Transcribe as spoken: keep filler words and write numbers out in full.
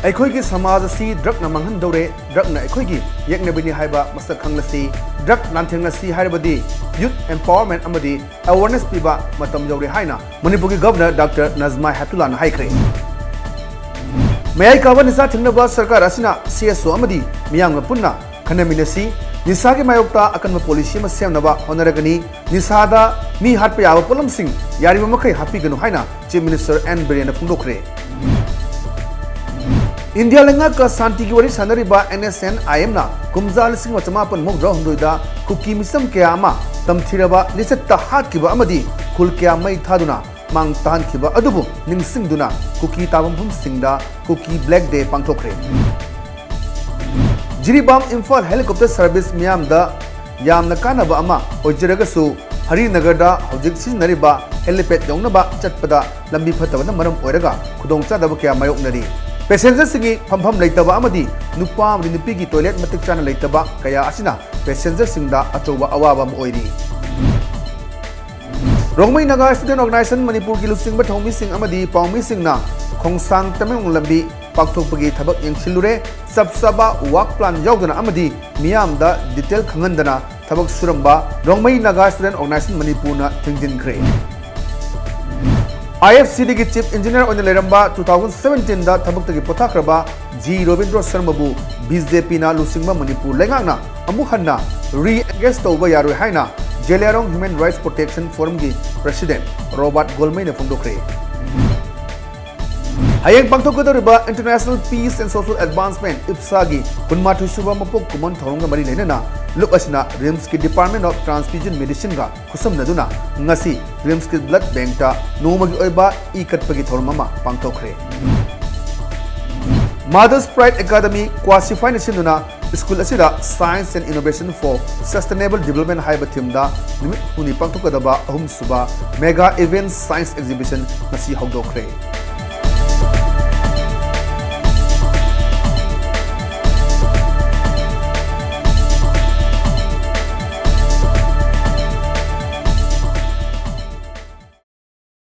ꯑꯩꯈꯣꯏꯒꯤ ꯁꯃꯥꯖ ꯑꯁꯤ ꯗ꯭ꯔꯒꯅ ꯃꯥꯡꯍꯟꯗꯧꯔꯦ, ꯗ꯭ꯔꯒꯅ ꯑꯩꯈꯣꯏꯒꯤ ꯌꯦꯛꯅꯕꯤꯅꯤ ꯍꯥꯏꯕ ꯃꯁꯛ ꯈꯪꯂꯁꯤ꯫ ꯗ꯭ꯔꯒ ꯂꯥꯟꯊꯦꯡꯅꯁꯤ ꯍꯥꯏꯔꯕꯗꯤ ꯌꯨꯊ ꯑꯦꯝꯄꯥꯋꯔꯃꯦꯟ ꯑꯃꯗꯤ ꯑꯦꯋꯥꯔꯅꯦꯁ ꯄꯤꯕ ꯃꯇꯝ ꯌꯧꯔꯦ ꯍꯥꯏꯅ ꯃꯅꯤꯄꯨꯔꯒꯤ ꯒꯚꯔꯅꯔ ꯗꯥꯛꯇꯔ ꯅꯖꯃꯥ ꯍꯦꯞꯇꯨꯂꯥꯅ ꯍꯥꯏꯈ꯭ꯔꯦ꯫ ꯃꯌꯥꯏ ꯀꯥꯕ ꯅꯤꯁꯥ ꯊꯤꯡꯅꯕ ꯁꯔꯀꯥꯔ ꯑꯁꯤꯅ ꯁꯤ ꯑꯦꯁ ꯑꯣ ꯑꯃꯗꯤ ꯃꯤꯌꯥꯝꯒ ꯄꯨꯟꯅ ꯈꯟꯅꯃꯤꯟꯅꯁꯤ, ꯅꯤꯁꯥꯒꯤ ꯃꯥꯌꯣꯛꯇ ꯑꯀꯟꯕ ꯄꯣꯂꯤꯁꯤ ꯑꯃ ꯁꯦꯝꯅꯕ ꯍꯣꯠꯅꯔꯒꯅꯤ, ꯅꯤꯁꯥꯗ ꯃꯤ ꯍꯥꯠꯄ ꯌꯥꯕ ꯄꯣꯠꯂꯝꯁꯤꯡ ꯌꯥꯔꯤꯕ ꯃꯈꯩ ꯍꯥꯞꯄꯤꯒꯅꯨ ꯍꯥꯏꯅ ꯆꯤꯐ ꯃꯤꯅꯤꯁꯇꯔ ꯑꯦꯟ ꯕꯤꯔꯦꯟꯅ ꯐꯣꯡꯗꯣꯛꯈ꯭ꯔꯦ꯫ ꯏꯟꯗꯤꯌꯥ ꯂꯩꯉꯥꯛꯀ ꯁꯥꯟꯇꯤꯒꯤ ꯋꯥꯔꯤ ꯁꯥꯟꯅꯔꯤꯕ ꯑꯦꯟ ꯑꯦꯁ ꯑꯦꯟ ꯑꯥꯏ ꯑꯦꯝꯅ ꯀꯨꯝꯖꯥ ꯂꯤꯁꯤꯡ ꯑꯃ ꯆꯃꯥꯄꯟ ꯃꯧꯗ꯭ꯔꯥ ꯍꯨꯝꯗꯣꯏꯗ ꯀꯨꯀꯤ ꯃꯤꯆꯝ ꯀꯌꯥ ꯑꯃ ꯇꯝꯊꯤꯔꯕ ꯂꯤꯆꯠꯇ ꯍꯥꯠꯈꯤꯕ ꯑꯃꯗꯤ ꯈꯨꯜ ꯀꯌꯥ ꯃꯩ ꯊꯥꯗꯨꯅ ꯃꯥꯡ ꯇꯥꯍꯟꯈꯤꯕ ꯑꯗꯨꯕꯨ ꯅꯤꯡꯁꯤꯡꯗꯨꯅ ꯀꯨꯀꯤ ꯇꯥꯕ ꯃꯐꯝꯁꯤꯡꯗ ꯀꯨꯀꯤ ꯕ꯭ꯂꯦꯛ ꯗꯦ ꯄꯥꯡꯊꯣꯛꯈ꯭ꯔꯦ꯫ ꯖꯤꯔꯤꯕꯥꯝ ꯏꯝꯐꯥꯜ ꯍꯦꯂꯤꯀꯣꯞꯇꯔ ꯁꯔꯚꯤꯁ ꯃꯤꯌꯥꯝꯗ ꯌꯥꯝꯅ ꯀꯥꯟꯅꯕ ꯑꯃ ꯑꯣꯏꯖꯔꯒꯁꯨ, ꯍꯔꯤꯅꯒꯔꯗ ꯍꯧꯖꯤꯛ ꯁꯤꯖꯤꯟꯅꯔꯤꯕ ꯍꯦꯂꯤꯄꯦꯗ ꯌꯧꯅꯕ ꯆꯠꯄꯗ ꯂꯝꯕꯤ ꯐꯠꯇꯕꯅ ꯃꯔꯝ ꯑꯣꯏꯔꯒ ꯈꯨꯗꯣꯡꯆꯥꯗꯕ ꯀꯌꯥ ꯃꯥꯌꯣꯛꯅꯔꯤ꯫ ꯄꯦꯁꯦꯟꯖꯔꯁꯤꯡꯒꯤ ꯐꯝꯐꯝ ꯂꯩꯇꯕ ꯑꯃꯗꯤ ꯅꯨꯄꯥ ꯑꯃꯗꯤ ꯅꯨꯄꯤꯒꯤ ꯇꯣꯏꯂꯦꯠ ꯃꯇꯤꯛ ꯆꯥꯅ ꯂꯩꯇꯕ ꯀꯌꯥ ꯑꯁꯤꯅ ꯄꯦꯁꯦꯟꯖꯔꯁꯤꯡꯗ ꯑꯆꯧꯕ ꯑꯋꯥꯕ ꯑꯃ ꯑꯣꯏꯔꯤ꯫ ꯔꯣꯡꯃꯩ ꯅꯥꯒꯥ ꯁ꯭ꯇꯨꯗꯦꯟꯠ ꯑꯣꯔꯒꯅꯥꯏꯖꯦꯁꯟ ꯃꯅꯤꯄꯨꯔꯒꯤ ꯂꯨꯆꯤꯡꯕ ꯊꯧꯃꯤꯁꯤꯡ ꯑꯃꯗꯤ ꯄꯥꯎꯃꯤꯁꯤꯡꯅ ꯈꯣꯡꯁꯥꯡ ꯇꯃꯦꯡꯂꯣꯡ ꯂꯝꯕꯤ ꯄꯥꯛꯊꯣꯛꯄꯒꯤ ꯊꯕꯛ ꯌꯦꯡꯁꯤꯜꯂꯨꯔꯦ꯫ ꯆꯞ ꯆꯥꯕ ꯋꯥꯔꯛ ꯄ꯭ꯂꯥꯟ ꯌꯥꯎꯗꯅ ꯑꯃꯗꯤ ꯃꯤꯌꯥꯝꯗ ꯗꯤꯇꯦꯜ ꯈꯪꯍꯟꯗꯅ ꯊꯕꯛ ꯁꯨꯔꯝꯕ ꯔꯣꯡꯃꯩ ꯅꯥꯒꯥ ꯁ꯭ꯇꯨꯗꯦꯟꯠ ꯑꯣꯔꯒꯅꯥꯏꯖꯦꯁꯟ ꯃꯅꯤꯄꯨꯔꯅ ꯊꯤꯡꯖꯤꯟꯈ꯭ꯔꯦ꯫ ꯑꯥꯏ ꯑꯦꯐ ꯁꯤꯗꯒꯤ ꯆꯤꯐ ꯏꯟꯖꯤꯅꯤꯌꯔ ꯑꯣꯏꯅ ꯂꯩꯔꯝꯕ, ꯇꯨ ꯊꯥꯎꯖꯟ ꯁꯚꯦꯟꯇꯤꯟꯗ ꯊꯕꯛꯇꯒꯤ ꯄꯣꯊꯥꯈ꯭ꯔꯕ ꯖꯤ ꯔꯣꯕꯤꯟꯗ꯭ꯔꯣ ꯁꯔꯃꯕꯨ ꯕꯤ ꯖꯦ ꯄꯤꯅ ꯂꯨꯆꯤꯡꯕ ꯃꯅꯤꯄꯨꯔ ꯂꯩꯉꯥꯛꯅ ꯑꯃꯨꯛ ꯍꯟꯅ ꯔꯤ ꯑꯦꯡꯒꯦꯖ ꯇꯧꯕ ꯌꯥꯔꯣꯏ ꯍꯥꯏꯅ ꯖꯦꯂꯤꯌꯥꯡꯔꯣꯡ ꯍ꯭ꯌꯨꯃꯦꯟ ꯔꯥꯏꯠꯁ ꯄ꯭ꯔꯣꯇꯦꯛꯁꯟ ꯐꯣꯔꯝꯒꯤ ꯄ꯭ꯔꯦꯁꯤꯗꯦꯟꯠ ꯔꯣꯕꯥꯔꯠ ꯒꯣꯜꯃꯩꯅ ꯐꯣꯡꯗꯣꯛꯈ꯭ꯔꯦ꯫ ꯍꯌꯦꯡ ꯄꯥꯡꯊꯣꯛꯀꯗꯧꯔꯤꯕ International Peace and Social Advancement, ꯏꯞꯁꯥꯒꯤ ꯀꯨꯟꯃꯥꯊꯣꯏ ꯁꯨꯕ ꯃꯄꯣꯛ ꯀꯨꯝꯑꯣꯟ ꯊꯧꯔꯝꯒ ꯃꯔꯤ ꯂꯩꯅꯅ ꯂꯨꯞ ꯑꯁꯤꯅ ꯔꯤꯝꯁꯀꯤ Department of Transfusion Medicineꯒ ꯈꯨꯠꯁꯝꯅꯗꯨꯅ ꯉꯁꯤ ꯔꯤꯝꯁꯀꯤ ꯕ꯭ꯂꯗ ꯕꯦꯡꯛꯇ ꯅꯣꯡꯃꯒꯤ ꯑꯣꯏꯕ ꯏ ꯀꯠꯄꯒꯤ ꯊꯧꯔꯝ ꯑꯃ ꯄꯥꯡꯊꯣꯛꯈ꯭ꯔꯦ꯫ Mothers Pride Academy ꯀ꯭ꯋꯥꯁꯤꯐꯥꯏꯅ ꯁꯤꯟꯗꯨꯅ ꯁ꯭ꯀꯨꯜ ꯑꯁꯤꯗ Science and Innovation for Sustainable Development ꯍꯥꯏꯕ ꯊꯤꯝꯗ ꯅꯨꯃꯤꯠ ꯍꯨꯝꯅꯤ ꯄꯥꯡꯊꯣꯛꯀꯗꯕ ꯑꯍꯨꯝꯁꯨꯕ ꯃꯦꯒꯥ ꯏꯚꯦꯟꯠ ꯁꯥꯏꯟꯁ ꯑꯦꯛꯖꯤꯕꯤꯁꯟ ꯉꯁꯤ ꯍꯧꯗꯣꯛꯈ꯭ꯔꯦ꯫